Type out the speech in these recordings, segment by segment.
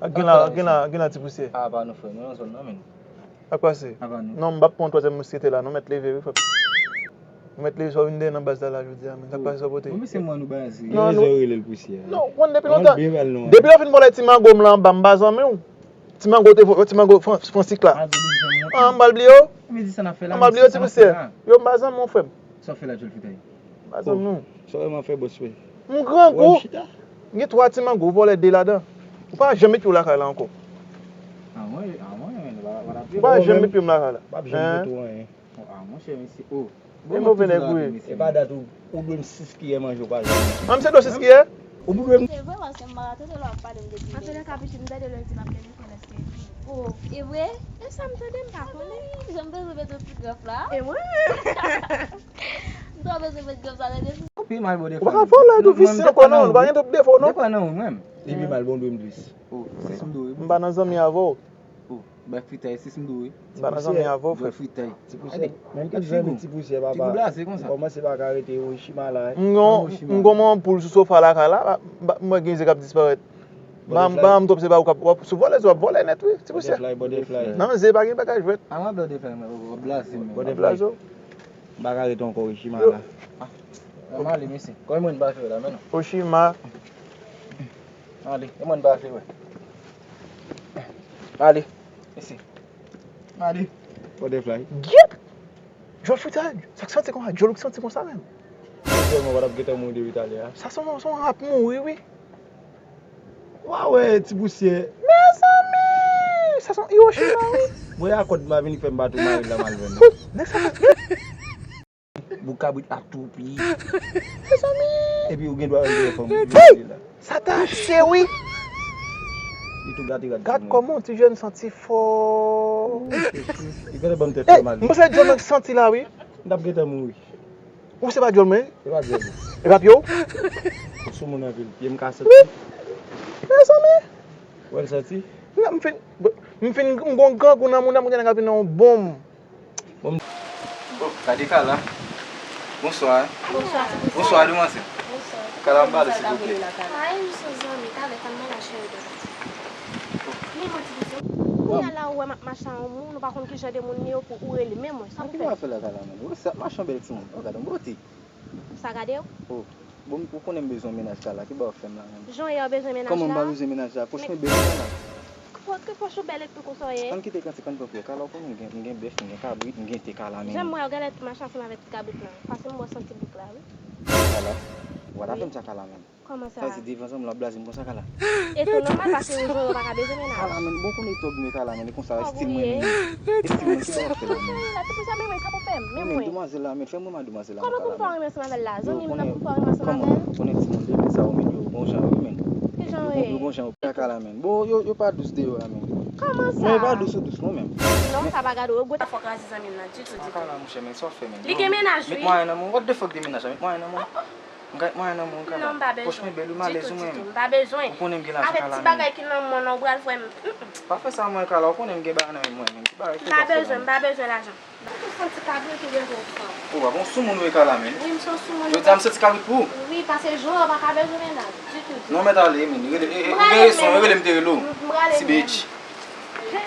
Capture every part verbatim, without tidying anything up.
Ak gen la, gen la, gen la ti pousyè. A, pa nou frè, nou nan zòn nan, men. Sa k pase? A, pa nou. Non, m p ap pran twazyèm mousketè la, non, mèt leve, wi, frè. Ou mèt leve, sa w vin dèyè nan baz la, la, jodi a, men. Sa k pase, sa pote? Bon, men se mwen nou baze. Non, nou rele l pousyè. Non, konn depi lontan. Depi lè w fin vòlè ti mango m lan anba, m pa zanmi w. Ti mango te vo-, ti mango Fran-, Fransik la. Ah, m pral bliye w. M pral bliye w, ti pousyè. Yo, m pa zanmi w, frè m. Sa w fè la, Jolfitay? M pa zanmi w. Sa w fè, m ap fè bòs, frè. M grangou. M gen twa ti mango, ou vòlè de ladan. Ou pa janm met pye w lakay la ankò. Ou pa janm met pye m lakay la. M p ap janm met ou anyen. Ah, monchè, mesye. Oh. E move nèg ou ye. E pa dat ou, ou dwe m sis kiyè manje, ou pa janm. An, m se do sis kiyè? Ou dwe m. Se vre, paske m pa ka tande lè w ap pale m de ti. Antoulèka, pitit, m tande lè w di m ap leve konn èske. Oh, e vre? E sa m tande, m pa konnen. Jan m bezwen met yon ti grèf la. E mwen menm. M twò bezwen met grèf sa nan defi. Ou pi mal, bon, ou pa ka fè w la tou visye ankò non, ou pa gen tout defo non. Depa nan ou menm. Li pi mal, bon, dwe m plis. Oh, sis m dwe. M pa nan zanmi avè w. Oh, bèk fritay, sis m dwe. M pa nan zanmi avè w, frè. Bèk fritay. Ti pousyè. Menm ki zanmi ti pousyè, papa. Ti pou blaze konsa. Kòmanse pa ka rete Hiroshima la. M gon, m gon manpoul sou sofa lakay la, m wè gen ze k ap disparèt. Ba m, ba m twòp, se pa ou k ap, w ap sou vòlè, w ap vòlè nèt, wi, ti pousyè. Butterfly, butterfly. Nan ze pa gen bagay jwèt. A, mwen butterfly, mwen, w ap blaze, men. Butterfly. M pa ka rete ankò, Hiroshima la. Ah, m ale, mesye. Kòman mwen pa fè la, men non. Hiroshima. Ale, e mwen pa fè, wè. Ale, mesye. Ale. Butterfly. Gyèt! Jòl fritay, sa k santi konsa? Djòl ou k santi konsa menm? Sèlman, w t ap gentan mouri depi talè a. Sa se yon, se yon rap mouri, wi. Wa wè, ti pousyè. Mezanmi! Sa se yon Hiroshima, wi. Mwen a kòd m a vini fè m pa tou mari la mal jwenn. Nèg sa. Bouk kabrit atoupi. Mezanmi! Epi ou gen dwa wè l gen fanm. Sa tache, wi. Li tou gate rad. Gad kòman ti jèn santi fò. Li gentan ban m tèt fè mal. Mwen se djòl mwen santi la, wi. M t ap gentan mouri. Ou se pa djòl mwen? Se pa djòl. E pa pye w? Ou sou moun anpil. Pye m ka santi. Mezanmi! Wè l santi? M fin, m fin, m gon grangou nan moun nan, m gen nèg ap vin nan yon bonm. Bon, oh, gade Kala. Bonswa. Bonswa, ti bonswa, demwazèl. Bonswa. Kala, m pale, silvouplè. Ay, m sou zanmi, talè, tann mwen la, cheri, de. Men mwen, ti bonswa. Kounye a la, ou wè m ap mache a yon moun, ou pa konn ki jan de moun li ye, ou rele, men mwen, sa pou fè? Ki bagay fè la, Kala, menm? Ou se ap mache yon bèl timoun. Oh, gade yon bote. Sa gade w? Oh, bon, ou konnen m bezwen yon mennaj Kala, ki bagay w fè m la menm? Jan w ye w bezwen mennaj la? Kòman m pa bezwen mennaj la? Pòch mwen bèl Kala. Pòch, pòch ou bèl epi konsa w ye? Ann kite kantik, ann pran pou yo. Kala, ou konnen m gen, m gen bèf, m gen kabrit, m gen te Kala menm. Jan m wè w genlè t mache ansanm avèk ti kabrit lan. Pase m wè w santi bouk la, wi. Kala, ou pa ta fè m sa Kala menm. Kòman sa? Sa vle di devan zanmi w ap blaze m konsa Kala? E tou nòmal paske ou jwenn ou pa ka bezwen mennaj. Kala menm, bon konnen tòg mwen Kala menm, e konsa estil mwen menm. Estil mwen ki bagay fè la menm. Ti pou sa menm, sa pou fè m, menm mwen. Demwazèl la menm, fè m renmen demwazèl la menm Kala menm. Kòman pou m fè w renmen ansanm avè l la? Zanmi m nan pou fè w renmen ansanm avè l? Konnen timoun depi sa yo menm yo gon jan yo menm. Ki jan yo ye? Yo gon jan yo pa Kala menm. Bon, yo, yo pa dous deyò a menm. Kòman sa? Non, yo pa dous ou dous non menm. Non, sa pa gade w, yo gwo ta fò kraze zanmi m nan ditou, ditou. Kala monchè, men sa w fè menm? Li gen mennaj wi. Met mwayen nan men w, what the fuck de mennaj la, met mwayen nan men w. M ka met mwayen nan men w Kala. Non, m pa bezwen. Pòch mwen bèl wi, m alèz ou menm. M pa bezwen. Ou konnen m gen lajan Kala menm. Avèk ti bagay ki nan men w, ou pral fè m. Pa fè sa mwen Kala, ou konnen m gen bagay nan men mwen menm. Ki bagay fè w ap fè la menm? M pa bezwen, m pa bezwen lajan. Ou santi kabrit ou bezwen fanm? Ou pa bon soumoun wi Kala menm. Wi, m se yon soumoun. Jodi a m santi kabrit pou ou. Wi, paske jan w pa ka bezwen mennaj. Ditou, ditou. Non, mèt ale menm. Rele, e, e, ou gen rezon, rele m te rele w. M prale menm. Ti bitch. Hey,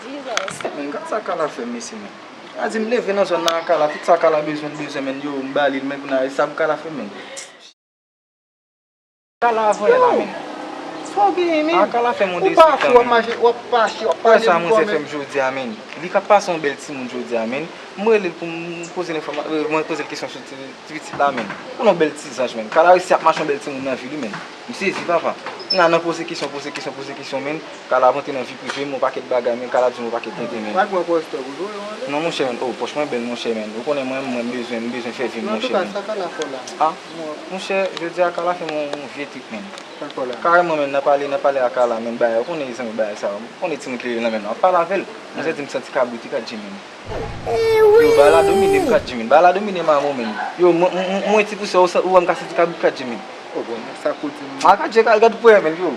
Jesus. Menm gad sa Kala fè m, mesye menm. A di m leve nan zòn nan ak Kala, tout sa Kala bezwen, l bezwen, menn, yo, m ba li l, men kounye a, e sa pou Kala fè, menn. Kala avanyè la, menn. Sa w genyen, menn? A, Kala fè m yon derespektan, menn. Ou pase, w ap mache, w ap pase, w ap pale. Wè sa manzè fè m jodi a, menn. Li k ap pase yon bèl timoun jodi a, menn. M rele l pou m poze l enfòma-, euh, mwen poze l kesyon sou ti, ti pitit la, menn. Konnen yon bèl ti zanj, menn. Kala resi ap mache yon bèl timoun nan vi li, menn. M sezi, papa. Kounye a nan poze kesyon, poze kesyon, poze kesyon, menn. Kala ap antre nan vi prive m, yon pakèt bagay, men Kala ap di m yon pakèt tenten, men. Ou pa t pran pòz tòg ou tou, men? Non, monchè, men, oh, pòch mwen bèl, monchè, men. Ou konnen mwen, mwen, m bezwen, m bezwen fè vi m, monchè, men. Antouka, sa Kala fè w la? Ah, monchè, jodi a Kala fè m yon, yon vye trik, men. Sa l fè w la? Kareman, men, n ap pale, n ap pale a Kala, men, bagay, ou konnen zanmi bagay sa yo. Ou konnen timoun ki rele nan men nan. Pale avè l. Manzè di m santi kabrit, li ka di, men. Yo, bagay la domine m, ka di, men. Bagay la domine m a mwen, men. Yo, mwen, mwen, mwen, ti pousè, ou sa, ou wè m ka santi kabrit, ka di, men. Oh, bon, sa kout, men. A, ka di, ka, gad pou wè, men, yo.